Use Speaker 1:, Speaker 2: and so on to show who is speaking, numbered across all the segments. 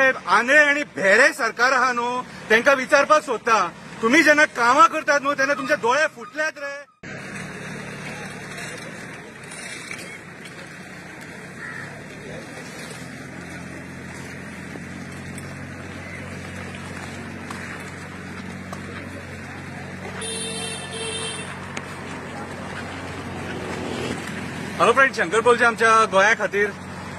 Speaker 1: आंधळे आणि भेरे सरकार आहा न्हू, तांकां विचारपाक सोदता, तुमी जेन्ना कामां करतात न्हू तेन्ना तुमचे दोळे फुटल्यात रे. हॅलो फ्रेंड, शंकर पोलचे आमच्या गोंया खातीर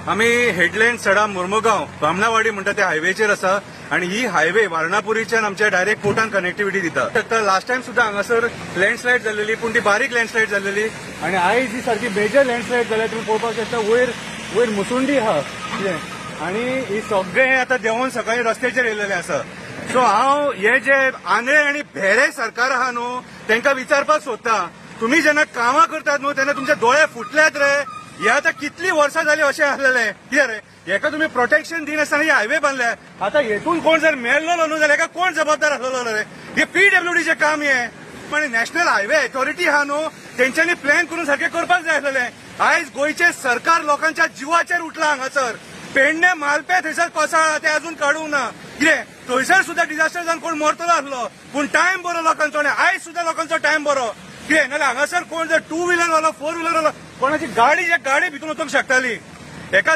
Speaker 1: आमी हेडलँड सडा मुर्मुगांव बामणावाडी म्हणटा त्या हायवेचेर आसा आणि ही हायवे वारणापुरीच्यान आमच्या डायरेक्ट पोर्टान कनेक्टिव्हिटी दिता. लास्ट टायम सुद्धा हांगासर लँडस्लायड जाल्लेली, पूण ती बारीक लँडस्लायड जाल्लेली आणि आयज ही सारकी मेजर लँडस्लायड जाल्या. तुमी पळोवपाक शकता वयर वयर मुसुंडी आहा कितें आणि ही सगळें आतां देंवोन सकाळी रस्त्याचेर येयलेलें आसा. सो हांव हे जे आंधळे आणि भेरे सरकार आहा न्हू तांकां विचारपाक सोदता, तुमी जेन्ना कामां करतात न्हू तेन्ना तुमचे दोळे फुटल्यात रे. हे आतां कितली वर्सां जाली अशें आसलेलें कितें रे, हेका तुमी प्रोटेक्शन दिनासतना ही हायवे बांदले. आतां हेतून कोण जर मेल्लो न्हू जाल्यार हेका कोण जबाबदार आसलेलो रे? हे पीडब्ल्यूडीचें काम हें. पण नॅशनल हायवे अथॉरिटी आहा न्हू तेंच्यांनी प्लॅन करून सारकें करपाक जाय आसलेलें. आयज गोंयचें सरकार लोकांच्या जिवाचेर उठलां. हांगासर पेडणे मालपे थंयसर कोसळ्ळा, तें अजून काडूंक ना. कितें थंयसर सुद्दां डिजास्टर जावन कोण मरतलो आसलो, पूण टायम बरो लोकांचो आनी आयज सुद्दां लोकांचो टायम बरो. कितें नाल्यार हांगासर कोण जर टू व्हिलर वालो फोर व्हिलर वालो कोणाची गाडी जे गाडी भितून वचूंक शकताली. एका